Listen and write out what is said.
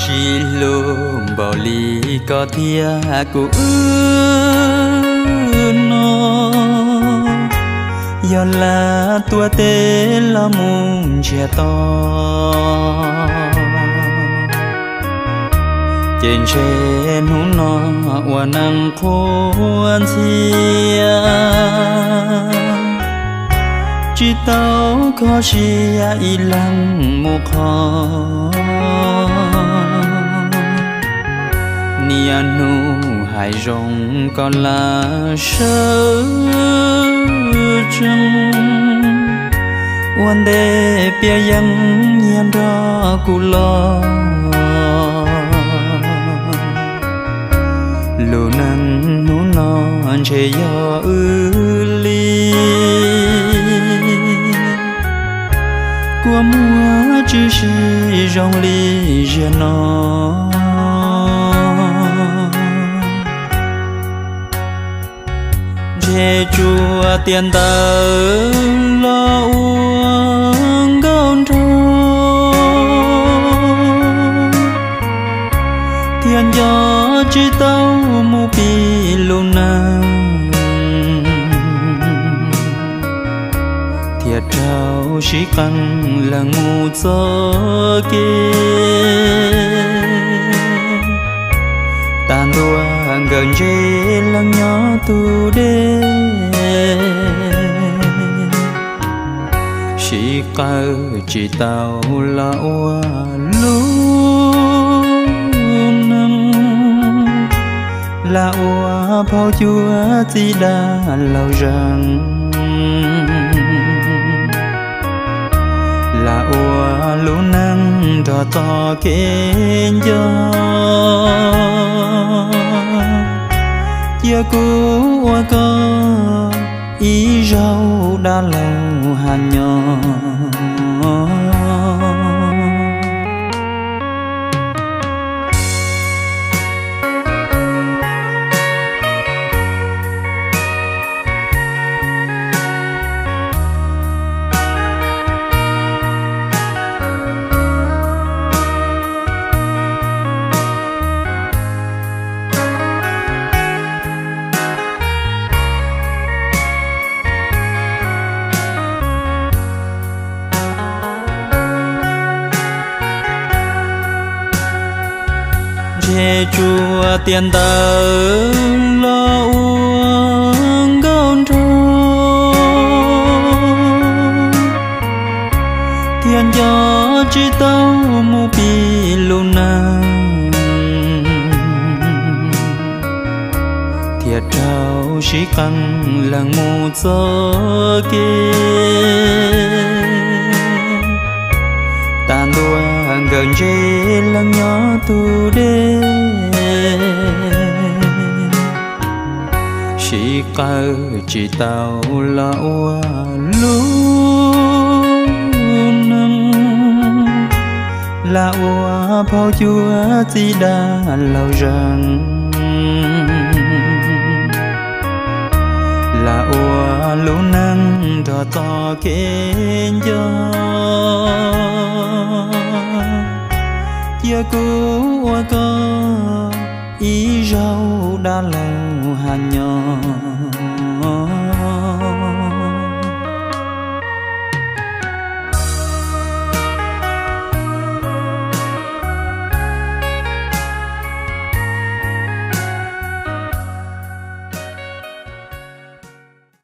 Tsis hlub npaum li koj thiab kuv wb no, yog lam tuav tes los mus ntsiag to, ces ntshe hnub no ua neej qhuab ntxhiab, tsis tau kho siab ib leeg mus qhov. Niaj hnub hais zoo koj lam sawv tsees, ua ntej piav yeeb nyiag nrog kuv los. Lub neej hnub no ntshe yog wb li, kua muag tsis sib zoo li ziag no. Ntshe tsuas tiam ntawd los ua nkauj nraug, thiaj nco tsis tau mus pib lub neej, thiaj raug sib qeej leeg mus txoj kev. Tag ntua nkawd ntsib leej nyob tus deb, sib qawm tsis tau los ua lub neej, lam ua phauj cuab txij dab laug zeeg, lam ua lub neej nrog txoj kev nco. Cia kuv ua koj ib zaug dab laug hav nyob. Ntshe tsuas tiam ntawd los ua nkauj nraug, thiaj nco tsis tau mus pib lub neej, thiaj raug sib qeej leeg mus txoj kev. Tag ntua nkawd ntsib leej nyob tus deb, sib qawm tsis tau los ua lub neej, lam ua phauj cuab txij dab laug zeeg, lam ua lub neej nrog txoj kev nco. Cia kuv ua koj ib zaug dab laug hav nyob.